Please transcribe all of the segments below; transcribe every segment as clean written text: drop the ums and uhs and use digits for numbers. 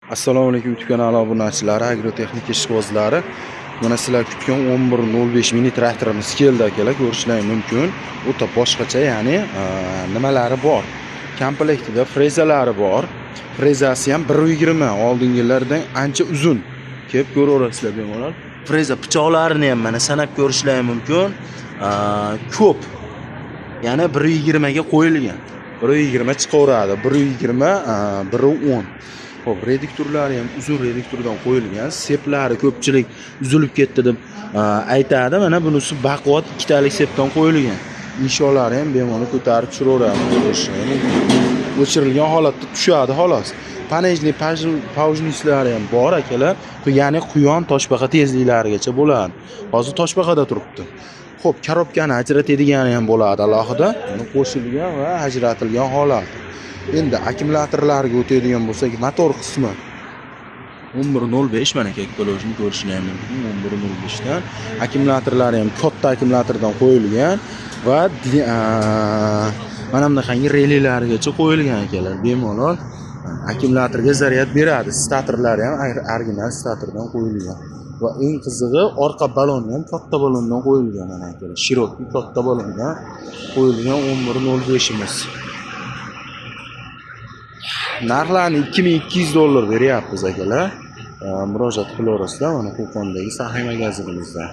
Assalomu alaykum, YouTube kanali obunachilari, agrotexnika ishqibozlari. Mana sizlar kutgan 11.05 mini traktorimiz keldi, akalar, ko'rishlari mumkin. O'ta boshqacha, ya'ni nimalari bor. Komplektida frezalari bor. Frezasi ham 1.20, oldingilardan ancha uzun. Kelib ko'raverasizlar bemalol. Freza pichoqlarini ham mana sanab ko'rishlari mumkin. Ko'p. Ya'ni 1.20 ga qo'yilgan. 1.20 chiqaveradi. 1.20, 1.10. Xo'p, reduktorlari ham uzun reduktordan qo'yilgan. Seplari ko'pchilik uzilib ketdi deb aytadi. Mana bunisi baquvvat ikkitalik sepdan qo'yilgan. Insholari ham bemalol ko'tarib tushiraveradi. O'chirilgan holatda tushadi xolos. Понижный повышныйлari ham bor, akalar. Ya'ni quyon, toshbaqa tezliklarigacha bo'ladi. Hozir toshbaqada turibdi. Xo'p, korobkani ajratadigani ham bo'ladi alohida. Buni qo'shilgan va ajratilgan holati. Endi akkumulyatorlarga o'tadigan bo'lsak, motor qismi 11.05, mana как положено ko'rishlari mumkin 11.05 dan. Akkumulyatorlari ham katta akkumulyatordan qo'yilgan va mana bunaqangi relelarigacha qo'yilgan, akalar. Bemalol akkumulyatorga zaryad beradi. Statorlari ham original statordan qo'yilgan. Va eng qizig'i, orqa baloni ham katta balondan qo'yilgan, mana akalar. Широкий katta balondan qo'yilgan 11.05imiz. Narxlarni 2200 dollar beryapmiz, akalar. Murojaat qilaverasizlar mana Qo'qondagi Saxiy magazinimizda.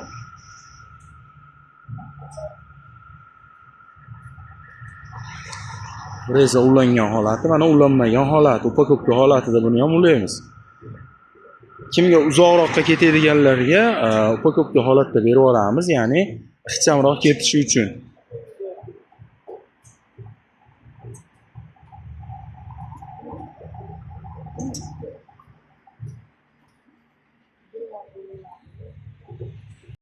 Freza ulangan holati, mana ulanmagan holati, упаковка holatida buni ham ulaymiz. Kimga uzoqroqqa ketadiganlarga упаковка holatda berib yuboramiz, ya'ni ixchamroq ketishi uchun.